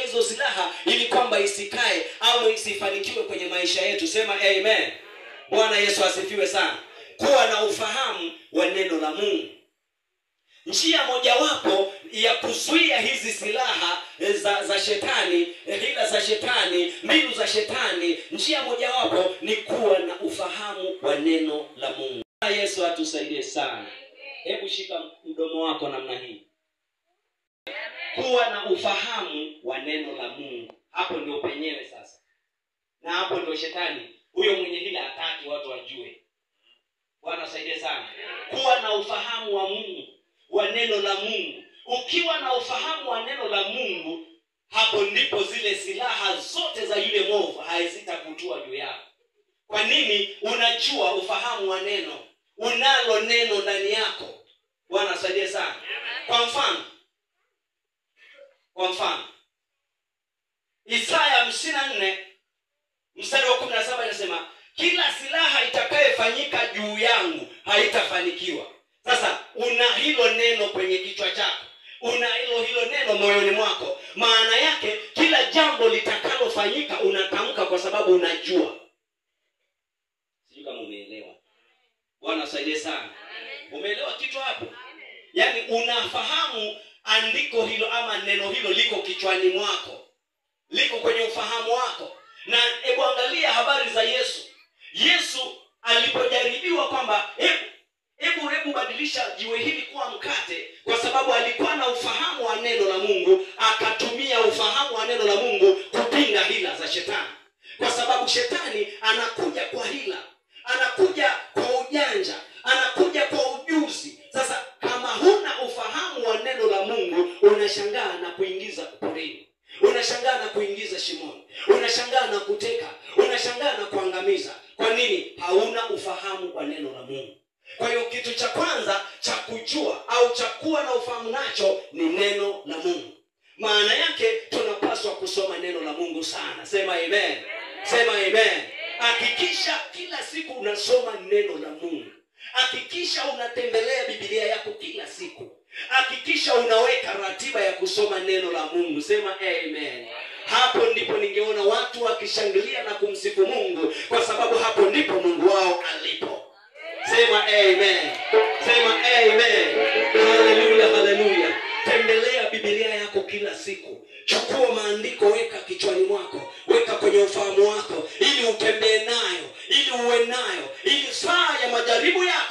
hizo silaha ili kwamba isikae au isifanikiwe kwenye maisha yetu. Sema amen. Bwana Yesu asifiwe sana. Kuwa na ufahamu wa neno la Mungu. Njia mojawapo ya kuzuia hizi silaha za shetani, hila za shetani, mbinu za shetani, njia mojawapo ni kuwa na ufahamu wa neno la Mungu. Yesu atusaidie sana. Hebu shika mdomo wako namna hii. Kuwa na ufahamu wa neno la Mungu. Hapo ndio penyewe sasa. Na hapo ndio shetani, huyo mwenye hila hataki watu wajue. Bwana asaidie sana. Kuwa na ufahamu wa Mungu, wa neno la Mungu. Ukiwa na ufahamu wa neno la Mungu, hapo ndipo zile silaha zote za yule mwovu hazitakutua juu yako. Kwa nini? Unajua ufahamu wa neno. Unalo neno ndani yako. Bwana asaidie sana. Kwa mfano Isaya 54 mstari wa 17 inasema, kila silaha itakayofanyika juu yangu haitafanikiwa. Sasa una hilo neno kwenye kichwa chako, una hilo neno moyoni mwako. Maana yake kila jambo litakalofanyika unatamka kwa sababu unajua. Sijui kama umeelewa. Bwana asaidie sana. Umeelewa kitu hapo? Yaani unafahamu andiko hilo ama neno hilo liko kichwani mwako, liko kwenye ufahamu wako. Na hebu angalia habari za Yesu. Yesu alipojaribiwa kwamba hebu badilisha jiwe hili kuwa mkate, kwa sababu alikuwa na ufahamu wa neno la Mungu, akatumia ufahamu wa neno la Mungu kupinga hila za shetani. Kwa sababu shetani anakuja kwa hila, anakuja kwa ujanja, anakuja kwa ujuzi. Sasa kama huna ufahamu wa neno la Mungu, unashangaa na kuingiza porini, unashangaa na kuingiza shimoni, unashangaa na kuteka, unashangaa na kuangamiza. Kwa nini? Hauna ufahamu wa neno la Mungu. Kwa hiyo kitu cha kwanza cha kujua au cha kuwa na ufahamu nacho ni neno la Mungu. Maana yake tunapaswa kusoma neno la Mungu sana. Sema amen. Sema amen. Hakikisha kila siku unasoma neno la Mungu. Hakikisha unatembelea Biblia yako kila siku. Hakikisha unaweka ratiba ya kusoma neno la Mungu. Sema amen. Hapo ndipo ningeona watu wakishangilia na kumsifu Mungu, kwa sababu hapo ndipo Mungu wao alipo. Sema amen. Sema amen. Haleluya, haleluya. Tembelea Biblia yako kila siku. Chukua maandiko, weka kichwani mwako, weka kwenye ufahamu wako, ili utembee nayo, ili uwe nayo, ili saa ya majaribu yako